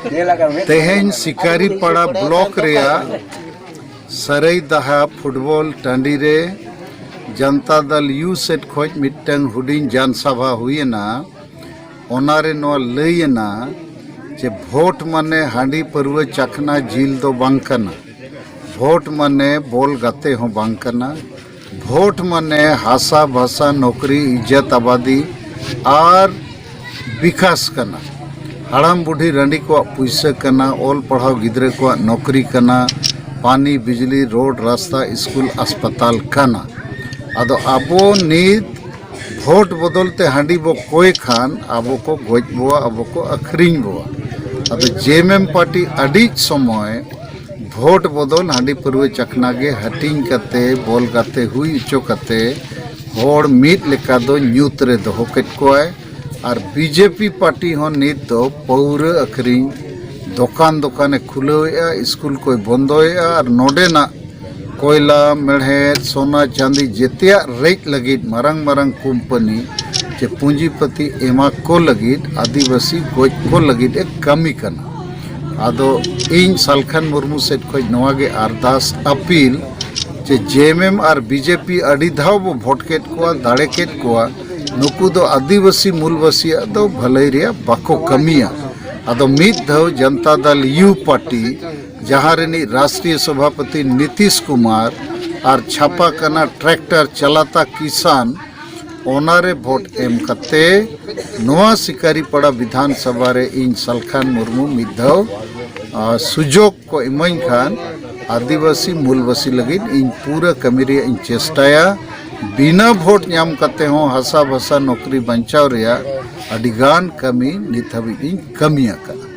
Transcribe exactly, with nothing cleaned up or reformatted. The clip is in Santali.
ᱛᱮᱦᱮᱧ ᱥᱤᱠᱟᱨᱤᱯᱟᱲᱟ ᱵᱞᱚᱠ ᱨᱮᱭᱟᱜ ᱥᱟᱹᱨᱟᱹᱭᱫᱟᱦᱟ ᱯᱷᱩᱴᱵᱚᱞ ᱴᱟᱺᱰᱤ ᱨᱮ ᱡᱟᱱᱛᱟ ᱫᱟᱞ ᱭᱩ ᱥᱮᱫ ᱠᱷᱚᱱ ᱢᱤᱫᱴᱟᱝ ᱦᱩᱰᱤᱧ ᱡᱟᱱ ᱥᱟᱵᱷᱟ ᱦᱩᱭᱮᱱᱟ᱾ ᱚᱱᱟᱨᱮ ᱱᱚᱣᱟ ᱞᱟᱹᱭ ᱮᱱᱟ ᱡᱮ ᱵᱷᱳᱴ ᱢᱟᱱᱮ ᱦᱟᱺᱰᱤ ᱯᱟᱹᱨᱣᱟᱹ ᱪᱟᱠᱷᱱᱟ ᱡᱤᱞ ᱫᱚ ᱵᱟᱝ ᱠᱟᱱᱟ᱾ ᱵᱷᱳᱴ ᱢᱟᱱᱮ ᱵᱚᱞ ᱜᱟᱛᱮ ᱦᱚᱸ ᱵᱟᱝ ᱠᱟᱱᱟ᱾ ᱵᱷᱳᱴ ᱢᱟᱱᱮ ᱦᱟᱥᱟ ᱵᱷᱟᱥᱟ, ᱱᱚᱠᱨᱤ, ᱤᱡᱽᱡᱚᱛ ᱟᱵᱟᱫᱤ ᱟᱨ ᱵᱤᱠᱟᱥ ᱠᱟᱱᱟ᱾ ᱦᱟᱲᱟᱢ ᱵᱩᱰᱷᱤ ᱨᱟᱺᱰᱤ ᱠᱚᱣᱟᱜ ᱯᱩᱭᱥᱟᱹ ᱠᱟᱱᱟ, ᱚᱞ ᱯᱟᱲᱦᱟᱣ ᱜᱤᱫᱽᱨᱟᱹ ᱠᱚᱣᱟᱜ ᱱᱚᱠᱨᱤ ᱠᱟᱱᱟ, ᱯᱟᱱᱤ, ᱵᱤᱡᱽᱞᱤ, ᱨᱳᱰ, ᱨᱟᱥᱛᱟ, ᱥᱠᱩᱞ, ᱟᱥᱯᱟᱛᱟᱞ ᱠᱟᱱᱟ᱾ ᱟᱫᱚ ᱟᱵᱚ ᱱᱤᱛ ᱵᱷᱳᱴ ᱵᱚᱫᱚᱞ ᱛᱮ ᱦᱟᱺᱰᱤ ᱵᱚ ᱠᱚᱭ ᱠᱷᱟᱱ ᱟᱵᱚ ᱠᱚ ᱜᱚᱡ ᱵᱚᱣᱟ, ᱟᱵᱚ ᱠᱚ ᱟᱹᱠᱷᱨᱤᱧ ᱵᱚᱣᱟ᱾ ᱟᱫᱚ ᱡᱮ ᱮᱢ ᱮᱢ ᱯᱟᱨᱴᱤ ᱟᱹᱰᱤ ᱥᱚᱢᱚᱭ ᱵᱷᱳᱴ ᱵᱚᱫᱚᱞ ᱦᱟᱺᱰᱤ ᱯᱟᱹᱨᱣᱟᱹ ᱪᱟᱠᱷᱱᱟ ᱜᱮ ᱦᱟᱹᱴᱤᱧ ᱠᱟᱛᱮ, ᱵᱚᱞ ᱜᱟᱛᱮ ᱦᱩᱭ ᱦᱚᱪᱚ ᱠᱟᱛᱮ ᱦᱚᱲ ᱢᱤᱫ ᱞᱮᱠᱟ ᱫᱚ ᱧᱩᱛ ᱨᱮ ᱫᱚᱦᱚ ᱠᱮᱫ ᱠᱚᱣᱟᱭ᱾ ᱟᱨ ᱵᱤᱡᱮᱯᱤ ᱯᱟᱨᱴᱤ ᱦᱚᱸ ᱱᱤᱛ ᱫᱚ ᱯᱟᱹᱣᱨᱟᱹ ᱟᱹᱠᱷᱨᱤᱧ ᱫᱚᱠᱟᱱ ᱫᱚᱠᱟᱱᱮ ᱠᱷᱩᱞᱟᱹᱣᱮᱫᱼᱟ, ᱥᱠᱩᱞ ᱠᱚᱭ ᱵᱚᱱᱫᱚᱭᱮᱫᱼᱟ, ᱟᱨ ᱱᱚᱰᱮᱱᱟᱜ ᱠᱚᱭᱞᱟ, ᱢᱮᱲᱦᱮᱫ, ᱥᱚᱱᱟ, ᱪᱟᱸᱫᱤ ᱡᱮᱛᱮᱭᱟᱜ ᱨᱮᱡ ᱞᱟᱹᱜᱤᱫ ᱢᱟᱨᱟᱝ ᱢᱟᱨᱟᱝ ᱠᱳᱢᱯᱟᱱᱤ ᱪᱮ ᱯᱩᱸᱡᱤᱯᱟᱹᱛᱤ ᱮᱢᱟ ᱠᱚ ᱞᱟᱹᱜᱤᱫ, ᱟᱹᱫᱤᱵᱟᱹᱥᱤ ᱜᱚᱡ ᱠᱚ ᱞᱟᱹᱜᱤᱫ ᱮ ᱠᱟᱹᱢᱤ ᱠᱟᱱᱟ᱾ ᱟᱫᱚ ᱤᱧ ᱥᱟᱞᱠᱷᱟᱱ ᱢᱩᱨᱢᱩ ᱥᱮᱫ ᱠᱷᱚᱱ ᱱᱚᱣᱟ ᱜᱮ ᱟᱨᱫᱟᱥ, ᱟᱯᱤᱞ ᱡᱮ ᱡᱮ ᱮᱢ ᱮᱢ ᱟᱨ ᱵᱤᱡᱮᱯᱤ ᱟᱹᱰᱤ ᱫᱷᱟᱣ ᱵᱚ ᱵᱷᱳᱴ ᱠᱮᱫ ᱠᱚᱣᱟ, ᱫᱟᱲᱮ ᱠᱮᱫ ᱠᱚᱣᱟ, ᱱᱩᱠᱩ ᱫᱚ ᱟᱹᱫᱤᱵᱟᱹᱥᱤ ᱢᱩᱞᱵᱟᱹᱥᱤᱭᱟᱜ ᱫᱚ ᱵᱷᱟᱹᱞᱟᱹᱭ ᱨᱮᱭᱟᱜ ᱵᱟᱠᱚ ᱠᱟᱹᱢᱤᱭᱟ᱾ ᱟᱫᱚ ᱢᱤᱫ ᱫᱷᱟᱣ ᱡᱟᱱᱛᱟ ᱫᱟᱞ ᱭᱩ ᱯᱟᱨᱴᱤ, ᱡᱟᱦᱟᱸ ᱨᱤᱱᱤᱡ ᱨᱟᱥᱴᱨᱤᱭᱚ ᱥᱚᱵᱷᱟᱯᱚᱛᱤ ᱱᱤᱛᱤᱥ ᱠᱩᱢᱟᱨ ᱟᱨ ᱪᱷᱟᱯᱟ ᱠᱟᱱᱟ ᱴᱨᱟᱠᱴᱟᱨ ᱪᱟᱞᱟᱛᱟ ᱠᱤᱥᱟᱱ, ᱚᱱᱟᱨᱮ ᱵᱷᱳᱴ ᱮᱢ ᱠᱟᱛᱮ ᱱᱚᱣᱟ ᱥᱤᱠᱟᱨᱤᱯᱟᱲᱟ ᱵᱤᱫᱷᱟᱱ ᱥᱚᱵᱷᱟ ᱨᱮ ᱤᱧ ᱥᱟᱞᱠᱷᱟᱱ ᱢᱩᱨᱢᱩ ᱢᱤᱫ ᱫᱷᱟᱣ, ᱟ, ᱥᱩᱡᱳᱜᱽ ᱠᱚ ᱤᱢᱟᱹᱧ ᱠᱷᱟᱱ ᱟᱹᱫᱤᱵᱟᱹᱥᱤ ᱢᱩᱞᱵᱟᱹᱥᱤ ᱞᱟᱹᱜᱤᱫ ᱤᱧ ᱯᱩᱨᱟᱹ ᱠᱟᱹᱢᱤ ᱨᱮᱭᱟᱜ ᱤᱧ ᱪᱮᱥᱴᱟᱭᱟ᱾ ᱵᱤᱱᱟᱹ ᱵᱷᱳᱴ ᱧᱟᱢ ᱠᱟᱛᱮ ᱦᱚᱸ ᱦᱟᱥᱟ ᱵᱷᱟᱥᱟ ᱱᱚᱠᱨᱤ ᱵᱟᱧᱪᱟᱣ ᱨᱮᱭᱟᱜ ᱟᱹᱰᱤᱜᱟᱱ ᱠᱟᱹᱢᱤ ᱱᱤᱛ ᱦᱟᱹᱵᱤᱡ ᱤᱧ ᱠᱟᱹᱢᱤ ᱟᱠᱟᱫᱼᱟ᱾